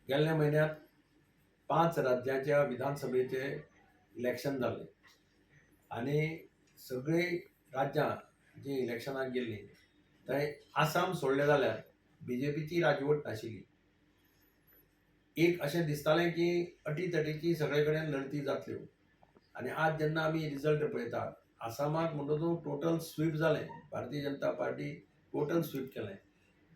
गेल्ल्या म्हयन्यांत 5 राज्यांच्या विधानसभेचे इलेक्शन जालें आनी सगळीं राज्यां जीं इलेक्शनाक गेल्लीं थंय आसाम सोडलें जाल्यार बीजेपीची राजवट नाशिल्ली. एक अशें दिसतालें की अटीतटीची सगळे कडेन लढती जातल्यो आनी आज जेन्ना आमी रिजल्ट पळयतात, आसामाक म्हणटा तूं टोटल स्वीप जालें, Bharatiya Janata party total sweep केलें.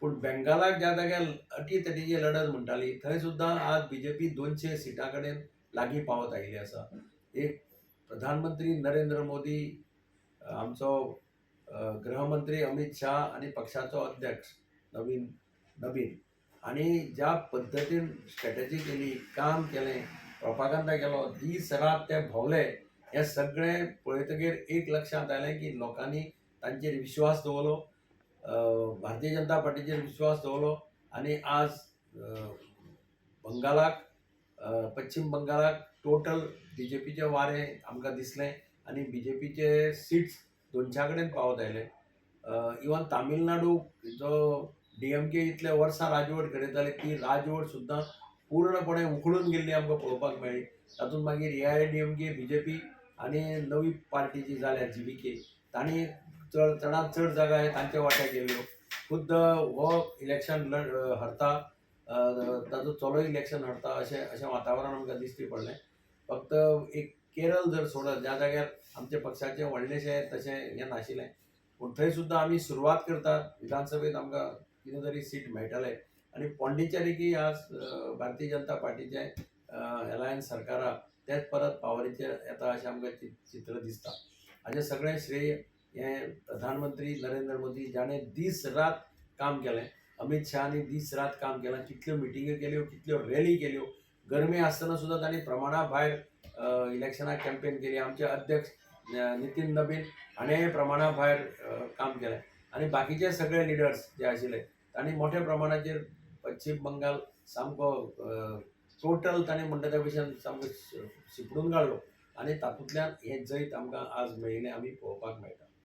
पूण बेंगालाक ज्या जाग्यार अटीतटीची लढत म्हणटाली थंय सुद्दां आज बीजेपी 200 सिटां कडेन लागीं पावत आयिल्ली आसा. एक प्रधानमंत्री नरेंद्र मोदी, आमचो गृहमंत्री अमीत शाह आनी पक्षाचो अध्यक्ष नवीन नबीन आनी ज्या पद्दतीन स्ट्रॅटजी केली, काम केलें, प्रोपागंदा केलो, दीस रात ते भोंवले, हें सगळें पळयतकीर एक लक्षांत आयलें की लोकांनी तांचेर विश्वास दवरलो, भारतीय जनता पार्टीचेर विश्वास दवरलो आनी आज बंगालाक, पश्चीम बंगालाक टोटल बीजेपीचें वारें आमकां दिसलें आनी बीजेपीचे सिट्स 200 कडेन पावत आयले. इवन तामिळनाडू जो डीएमके इतले वर्सां राजवट घडयताले ती राजवट सुद्दां पूर्णपणे उखडून गेल्ली आमकां पळोवपाक मेळ्ळी. तातूंत मागीर एआयडीएमके, बीजेपी आनी नवी पार्टी जी जाल्या जीव्हीके, तांणी चड चडांत चड जागा हे तांच्या वाट्याक गेल्यो. खुद्द हो इलेक्शन हरता, ताचो चलो इलेक्शन हरता अशें अशें वातावरण आमकां दिश्टी पडलें. फक्त एक केरळ जर सोडत, ज्या जाग्यार आमच्या पक्षाचें व्हडलेशें तशें हें नाशिल्लें, पूण थंय सुद्दां आमी सुरवात करतात, विधानसभेंत आमकां कितें तरी सीट मेळटले. आनी पॉंडिचेरीकय आज भारतीय जनता पार्टीचें एलायन्स सरकारा तेच परत पावरीचेर येता अशें आमकां चित्र दिसता. हाजें सगळें श्रेय हें प्रधानमंत्री नरेंद्र मोदी, जाणें दीस रात काम केलें, अमीत शहानी दीस रात काम केलें, कितल्यो मिटिंग्यो केल्यो, कितल्यो रॅली केल्यो, गरमी आसतना सुद्दां तांणी प्रमाणा भायर इलेक्शनाक कॅम्पेन केली. आमचे अध्यक्ष नितीन नबीन हाणें प्रमाणा भायर काम केलें आनी बाकीचे सगळे लिडर्स जे आशिल्ले तांणी मोठ्या प्रमाणाचेर पश्चीम बंगाल सामको टोटल तांणी म्हणटा त्या भशेन सामको शिपडून काडलो आनी तातूंतल्यान हें जैत आमकां आज मेळिल्लें आमी पळोवपाक मेळटा.